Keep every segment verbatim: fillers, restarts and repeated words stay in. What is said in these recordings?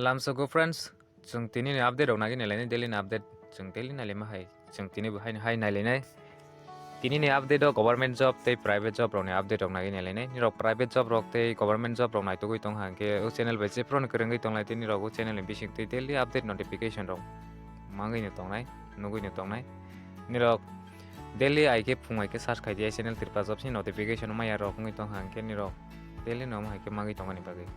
Lamsogo friends, chwng tini ni update rok nagwi nailainai, daily ni update chwng daily nailaima hai, chwng tini bo hai, hai nailainai. Tini ni update o government job tei private job rokni update rok nagwi nailainai. Nirok private job rok tei government job rok naitugwi tong hwnkhe o channel bai jephru no kwrwngwi tonglai tei nirok o channel ni bising twi daily update notification rok mangwi no tongnai, nugwi no tongnai. Nirok daily hai khe phung hai khe search khai di, channel Tripura Jobs ni notification maya rok wngwi tong hwnkhe nirok daily no hai khe mangwi tongmani bagwi.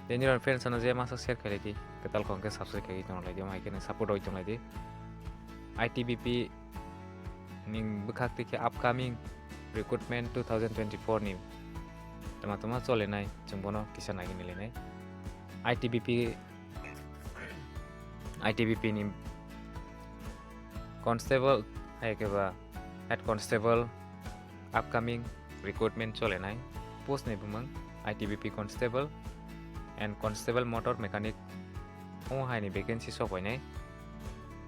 Tei nirok friends no je masa share khailai di, kwtal khong khe subscribe khai tong lai di, hai khe support roi tong lai di. I T B P ni bwkhak twi khe upcoming recruitment two thousand twenty-four ni tama tama cholenai, chwng bono kisa nagini lenai. I T B P, I T B P ni constable, hai khe ba head constable upcoming recruitment cholenai post ni bumung I T B P constable and constable motor mechanic. Omo hai ni vacancy sok painai.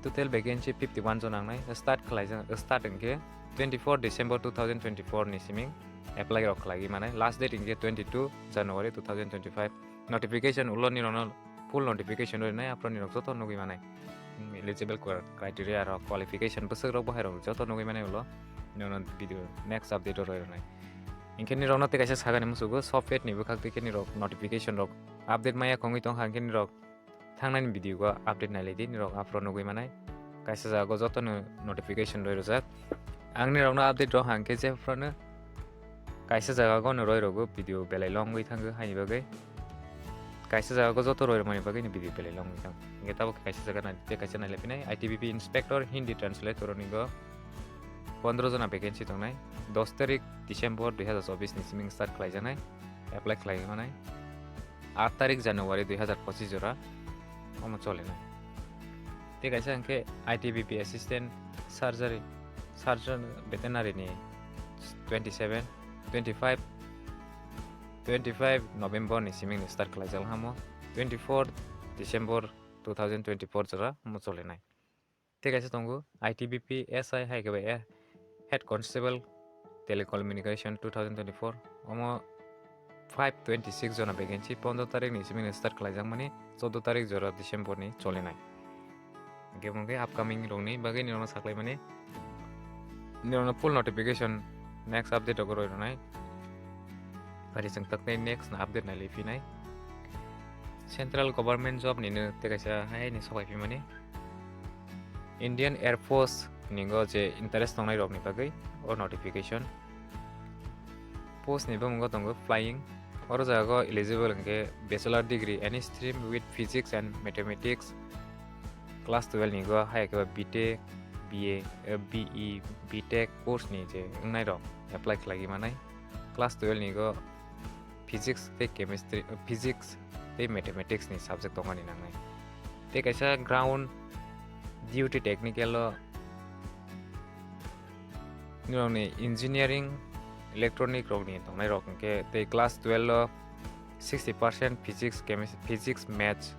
Total vacancy fifty one jon nangnai. Start khlaijak, start hwnkhe twenty four December two thousand twenty four ni siming apply rok khlaiwi manai. Last date hwnkhe twenty two January two thousand twenty five. Notification ulo ni rono full notification rwi nai, aphro nirok joto nugwi manai. Hmm, eligible cri-, criteria rok, qualification bwswk rok, bahai rok joto nugwi manai ulo. Nirokno video next update o roi rwnai. Hinkhe nirokno tei kaisa sagani musugo, software ni bwkhak twi khe nirok notification rok update maya khongwi tongkha, hinkhe nirok thangnani video o update nailai di, nirok aphro nugwi manai. Kaisa jaga o jotono notification roi rwjak. Ang nirokno update rok hang khe jephru no kaisa jaga o no roi rogo video belai long wngwi thango, haini bagwi kaisa jaga o joto roi rwmani bagwi no video belai long wngwi thango. Hinkhe tabuk kaisa jaga nai, tei kaisa nailai phinai I T B P inspector Hindi translator ni go pondro jona vacancy tongnai. Dos tarik December dui hazar chobbish ni siming start khlaijaknai, apply khlai manai. Aat tarik January dui hazar pochis jora omo cholenai. Tei kaisa hwnkhe I T B P assistant surgery, surgeon veterinary ni twenty seven, twenty five, twenty five November ni siming ni start khlaijak hamo, twenty four December two thousand twenty four jora omo cholenai. Tei kaisa tongo I T B P S I hai khe bai, eh, Head Constable Telecommunication two thousand twenty four. Omo five twenty six jona vacancy, pondro tarik ni simi start khlaijak mani, chaudo tarik jora December ni cholinai. Hinkhe bo hinkhe upcoming rokni bagwi nirokno saklaimani, nirokno full notification next update rogo roi rwnai. Phari chwng taknai next na update nailai phinai. Central government job nino tei kaisa hai ni sokai phimani. Indian Air Force ni go je interest tongnai rok ni bagwi o notification. Post ni bumung go tongo flying. Oro jaga go eligible hwnkhe bachelor degree any stream with physics and mathematics. Class twelve ni go hai khe B Tech, B A, eh, B E, B Tech course ni je wngnai rok apply khlai manai. Class twelve ni go physics tei chemistry, physics tei mathematics ni subject tongmani nangnai. Tei kaisa ground duty technical o nirokni engineering, electronic rokni tongnai rok hinkhe tei class twelve o sixty percent physics, chemis-, physics, maths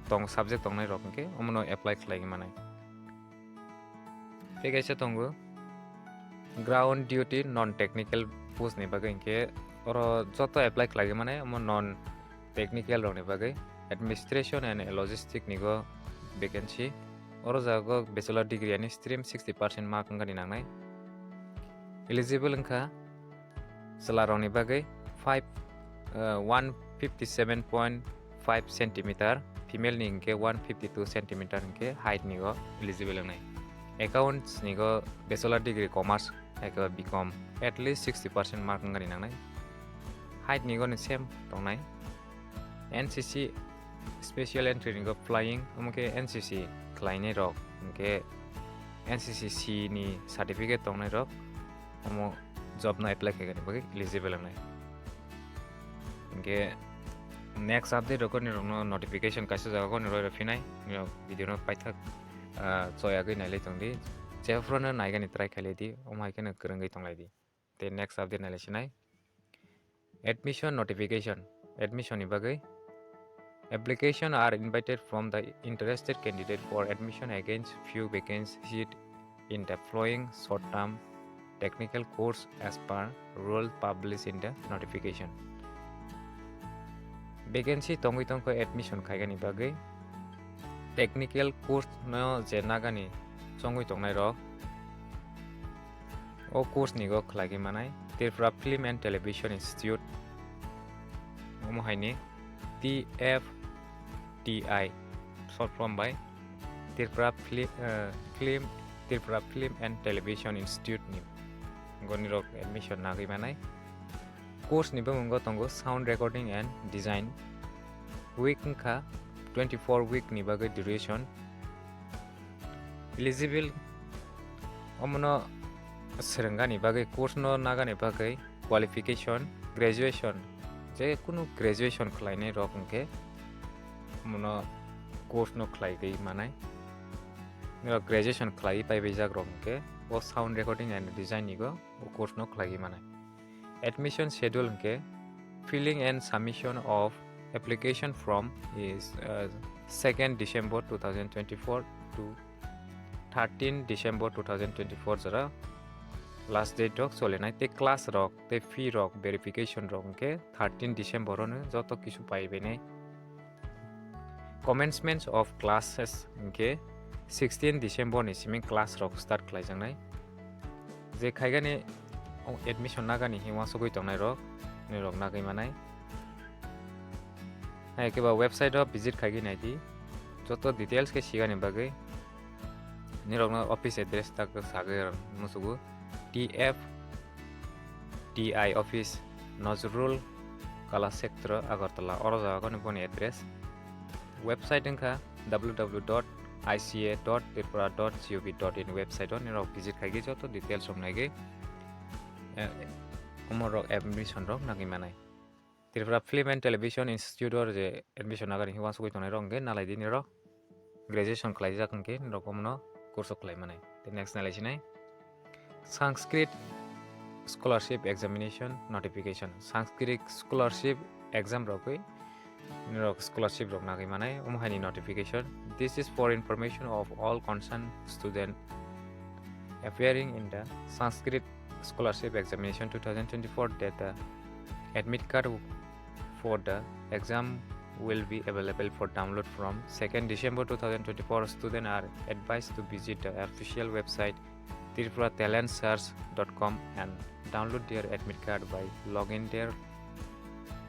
tong subject tongnai rok hinkhe omono apply khlai manai. Tei kaisa tongo ground duty non technical post ni bagwi hinkhe oro joto apply khlai mane omo non technical rok ni bagwi administration and logistic ni go vacancy. Oro jaga go bachelor degree ani stream sixty percent mark wngani nangnai. Eligible wngkha chwla rokni bagwi five, uh, one fifty seven point five centimeter, female ni hinkhe one fifty two centimeter hinkhe height ni go eligible wngnai. Accounts ni go bachelor degree commerce hai khe B Com at least sixty percent mark wngani nangnai. Height ni go ni same tongnai. N C C special entry ni go flying, omo khe N C C khlainai rok hinkhe N C C C ni certificate tongnai rok omo job no apply khaikani bagwi eligible wngnai. Hinkhe next update rok ni rokno notification kaisa jaga ni roi rw phinai, nirok video no paithak, ah, choyagwi nailai tongdi, jephru no naigani try khailai di, omo hai kheno kwrwngwi tonglai di. Tei next update nailai sinai. Admission notification. Admission ni bagwi. Application are invited from the interested candidate for admission against few vacancy seat in the following short-term technical course as per rule published in the notification. Vacancy tongwi tongkha admission khaigani bagwi technical course no je nagani chongwi tongnai rok o course ni go khlaigwi manai Tripura Film and Television Institute, omo haini T F T I, short form by Tripura Fli-, eh, Film, Tripura Film and Television Institute ni goni rok admission nagwi manai. Course ni bumungo tongo Sound Recording and Design. Week wngkha twenty-four week ni bagwi duration. Eligible omono swrwngani bagwi, course no nagani bagwi qualification, graduation, je kunu graduation khlainai rok hwnkhe omono course no khlaigwi manai. Nirok graduation khlaiwi paibaijak rok hwnkhe o Sound Recording and Design ni go o course no khlaigwi manai. Admission schedule hwnkhe filling and submission of application form is, uh, second December two thousand twenty-four to thirteen December two thousand twenty-four jora last date rok solinai, tei class rok tei fee rok verification rok hwnkhe thirteen December ono joto kisu paibainai. Commencement of classes hwnkhe sixteen December ni simi class rok start khlaijaknai. Je khaigani admission nagani hi uansugwi tongnai rok, nirok nagwi manai. Hai khe ba website o visit khaigwi naidi. Joto details khe sigani bagwi nirokno office address tak sagwi musugo, T F T I office, Nazrul Kala Sektra, Agartala. Oro jaga ni boni address. Website wngkha W W W dot I C A dot tripura dot gov dot in website o nirok visit khaigwi joto details rok naigwi, eh, omo rok admission rok nagwi manai. Tripura Film and Television Institute o je admission nagani hi uansugwi tongnai rok hwnkhe nalai di nirok graduation khlaijak hwnkhe nirok omono course o khlai manai. Tei next nalai sinai Sanskrit Scholarship Examination Notification. Sanskrit Scholarship Exam rokgwi nirok scholarship rok nagwi manai omo haini notification. This is for information of all concerned student appearing in the Sanskrit Scholarship Examination two thousand twenty-four that the admit card for the exam will be available for download from second December two thousand twenty-four. Students are advised to visit the official website tripura talent search dot com and download their admit card by logging their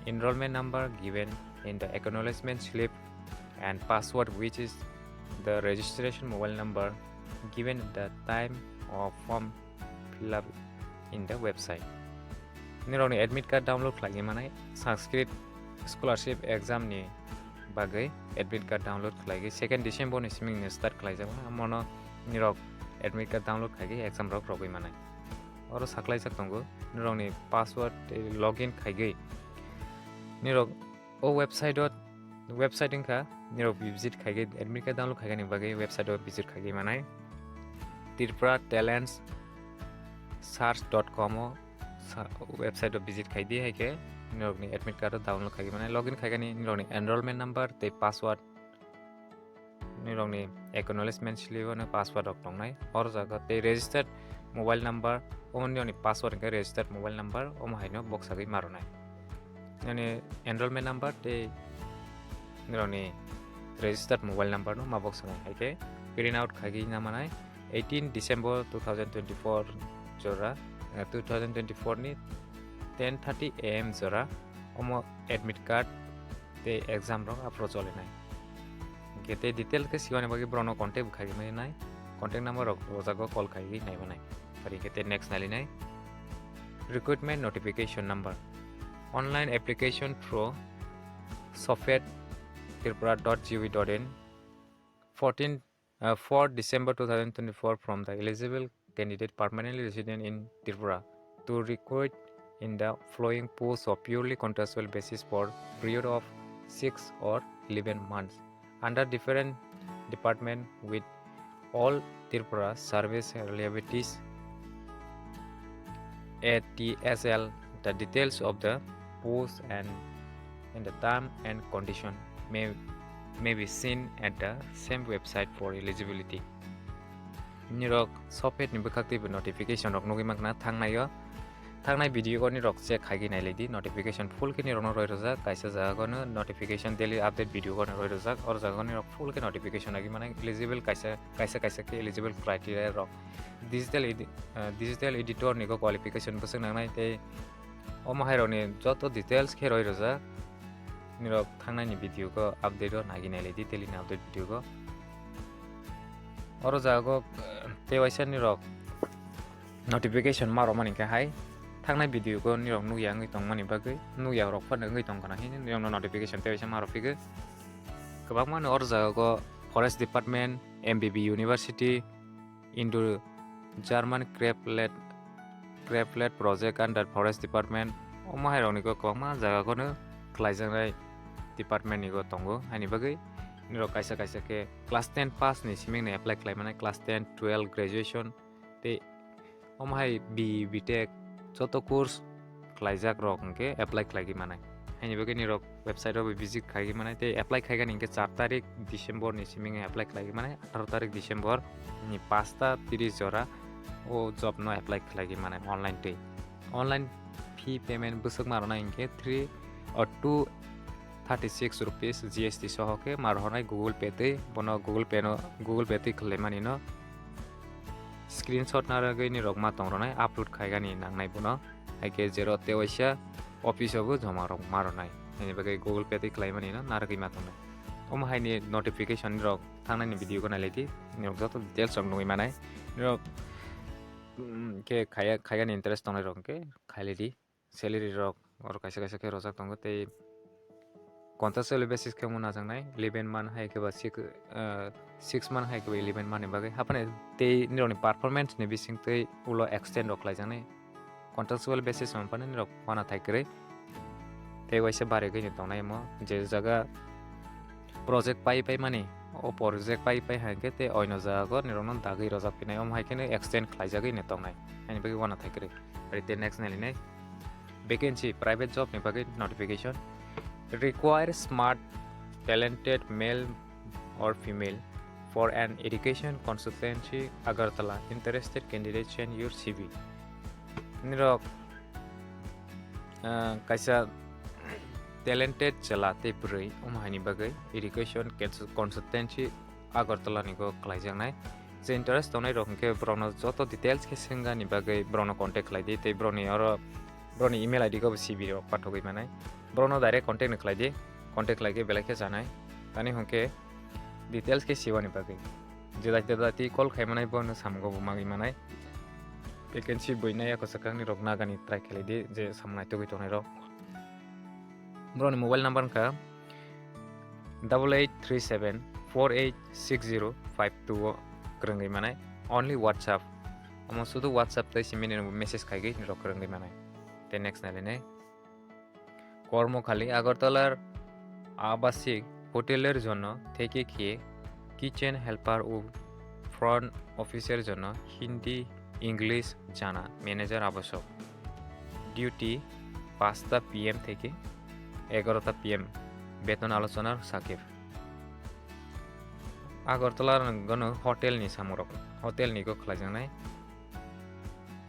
enrollment number given in the acknowledgement slip and password, which is the registration mobile number given at the time of form fill up in the website. Nirokni admit card download khlaigwi manai Sanskrit Scholarship Exam ni bagwi admit card download khlaigwi second December ni siming ni start khlaijak, omono nirok admit card download khaigwi exam rok rogwi manai. Oro saklaijak tongo nirokni password tei login khaigwi nirok o website o, website wngkha nirok visit khaigwi admit card download khaigani bagwi website o visit khaigwi manai. Tripura Talents Search dot com o sa-, website o visit khaidi, hai khe nirokni admit card o download khaigwi manai. Login khaigani nirokni enrollment number tei password, nirokni acknowledgement slip o no password rok tongnai. Oro jaga tei registered mobile number, omo nirokni password hwnkhe registered mobile number, omo haino boksagwi ma rwnai. Nini enrollment number tei nirokni registered mobile number no ma boksagwi hai khe print out khaigwi na manai. Eighteen December two thousand twenty-four jora, eh, two thousand twenty-four ni ten thirty A M jora omo admit card tei exam rok aphuru cholinai. Hwnkhe tei detail khe siwani bagwi borokno contact bo khaigwi manai, contact number rok o jaga o call khaigwi nai manai. Aro hwnkhe tei next nailinai recruitment notification number, online application through sofet tripura dot G O V dot in, fourteen, uh, four December two thousand twenty-four from the eligible candidate permanently resident in Tripura to recruit in the following posts of purely contractual basis for period of six or eleven months under different department with all Tripura service liabilities A T S L. The details of the post and in the term and condition may, may be seen at the same website for eligibility. Nirok sofet ni bwkhak teibo notification rok nugwi mankha thangnaio. Thangnai video o nirok check khaigwi nailai di, notification full khe nirokno roi rwjak, kaisa jaga no notification daily update video o roi rwjak, or jaga o nirok full khe notification agwi mane eligible kaisa, kaisa, kaisa khe eligible criteria rok. Digital edi-, ah, digital editor ni go qualification bwswk nangnai tei omo hai rok ni joto details khe roi rwjak. Nirok thangnai ni video o update o nagi nailai di, daily ni update video o. Oro jaga o, eh, tei waisa nirok notification ma rwmani khe hai thangnai video o nirok nukya wngwi tongmani bagwi, nukya rok phano wngwi tong khna hini nirokno notification tei waisa ma rw phigwi. Kwbangma no oro jaga o Forest Department, M B B University, Indo German Craftlet, Craftlet Project under Forest Department, omo hai rokni kwbangma jaga o no khlaijaknai department ni go tongo. Haini bagwi nirok kaisa kaisa khe class ten pass ni siming no apply khlai mani, class ten, twelve, graduation, tei omo hai B E, B Tech joto course khlaijak rok hwnkhe apply khlaigwi manai. Haini bagwi nirok website o visit khaigwi manai tei apply khaigani hwnkhe char tarik December ni siming apply khlaigwi manai, atharo tarik December ni pasta tris jora o job no apply khlaigwi manai online tei. Online fee payment bwswk ma rwnai hwnkhe three or two thirty six rupees G S T soho khe ma rwnai Google Pay tei, bono Google Pay no, Google Pay tei khlaimani no screenshot narwgwi nirok ma tong rwnai, upload khaigani nangnai bono, hai khe jero tei waisa office o bo joma rok ma rwnai, haini bagwi Google Pay tei khlaimani no narwgwi ma tongnai. Omo hai ni notification rok thangnai ni video o nailai di, nirok joto details rok nugwi manai. Nirok, mm, khe khaya-, khaigani interest tongnai rok hwnkhe khailai di. Salary rok oro kaisa kaisa khe rojak tongo tei contractual basis khe wngma najaknai eleven month hai khe ba six, ah, six month hai khe ba eleven month ni bagwi. Haphano tei nirokni performance ni bising tei ulo extend rok khlaijaknai. Contractual basis wngphano nirok uanathai kwrwi tei waisa barigwino tongnai omo je jaga project pai pai mani, o project pai pai hai khe tei oino jaga o nirokno dagwi rojak phinai, omo hai kheno extend khlaijagwino tongnai, haini bagwi uanathai kwrwi. Ari tei next nailinai vacancy, private job ni bagwi notification. Require smart, talented male or female for an education consultancy, Agartala. Interested candidate send your C V. Nirok, ah, kaisa talented chwla tei bwrwi, omo haini bagwi education cons-, consultancy Agartala ni go khlaijaknai. Je interest tongnai rok hwnkhe borokno joto details khe swngani bagwi borokno contact khlai di tei borokni oro, borokni email I D go bo C V rok pathogwi manai. Borokno direct contact no khlai di, contact khlai khe belai khe chanai. Tani hwnkhe details khe siwani bagwi. Jeda jeda tei call khai manai bono samungo bo magwi manai. Vacancy buina yako swkangni rok nagani try khlai di je samung naitugwi tongnai rok. Borokni mobile number wngkha double eight three seven four eight six zero five two o kwrwngwi manai. Only WhatsApp. Omo sudu WhatsApp tei simi nini message khaigwi nirok kwrwngwi manai. Tei next nailinai. কর্মখালী আগরতলার আবাসিক হোটেলের জন্য থেকে খেয়ে kitchen helper ও ফ্রন্ট অফিসের জন্য হিন্দি, ইংলিশ জানা ম্যানেজার আবশ্যক। ডিউটি পাঁচটা পিএম থেকে এগারোটা পিএম। বেতন আলোচনার সাকিব। আগরতলার গণ হোটেলনি সামগ্রী, হোটেলনি গো খ্লাইজানায়।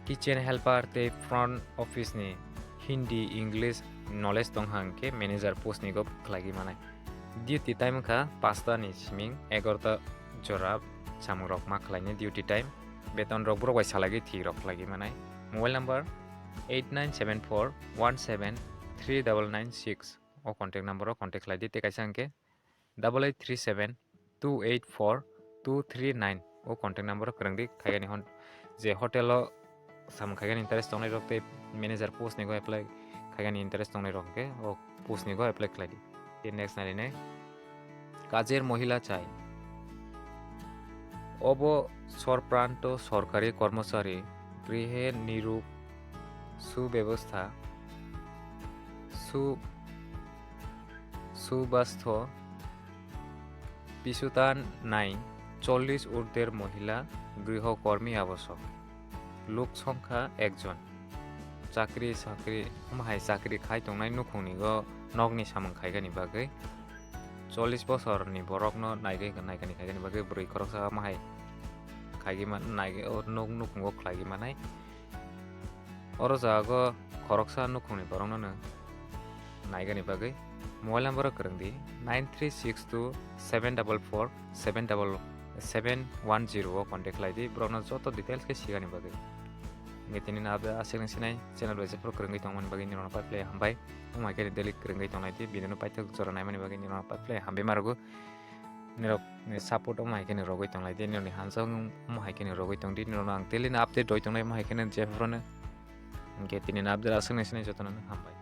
Kitchen helper tei front office ni Hindi, English knowledge tong hang khe manager post ni go khlai manai. Duty time wngkha pasta ni siming egarota jora samung rok ma khlai ni duty time. Beton rok borok bai salai thik rok khlai manai. Mobile number eight nine seven four one seven three double nine six o contact number o contact khlai di tei kaisa hwnkhe double eight three seven two eight four two three nine o contact number o kwrwng di khaigani hwn je hotel o samung khaigani interest tongnai rok tei manager post ni go apply khaigani interest tongnai rok hwnkhe o post ni go apply khlai di. Tei next nai nai kajer mohila chai obo sorpranto sorkari kormochari grihe niruk subebostha su সুবাস্থ্য পিছুতান নাই চল্লিশ ঊর্ধ্বের মহিলা গৃহকর্মী আবশ্যক। লোক সংখ্যা একজন। চাকরি চাকরি mahai chakri khai tongnai nukhungni go nokni samung khaigani bagwi chollish bosorni borokno naigwi naigani khaigani bagwi bwrwi khoroksa mahai khaigwi man naigwi o nuk nukhungo khlaigwi manai. Oro jaga o khoroksa nukhungni borokno nwng naigani bagwi mobile number o kwrwng di, nine three six two seven double four seven double seven one zero o contact khlai di, borokno joto details khe sigani bagwi. Hingke tini no update aswk ni sinai channel bai jephuru kwrwngwi tongmani bagwi nini rokno paiphlai hambai. Omo hai khe daily kwrwngwi tonglai di, video no paithak jora naimani bagwi nini rokno paiphlai hambai ma rwgo. Nirok ni support omo hai khe ni rogwi tonglai di, nirok ni hansa omo hai khe ni rogwi tong di, nirok no ang daily no update roi tongnai omo hai khe ni jephuru no. Hingke tini no update aswk ni sinai jotono no hambai.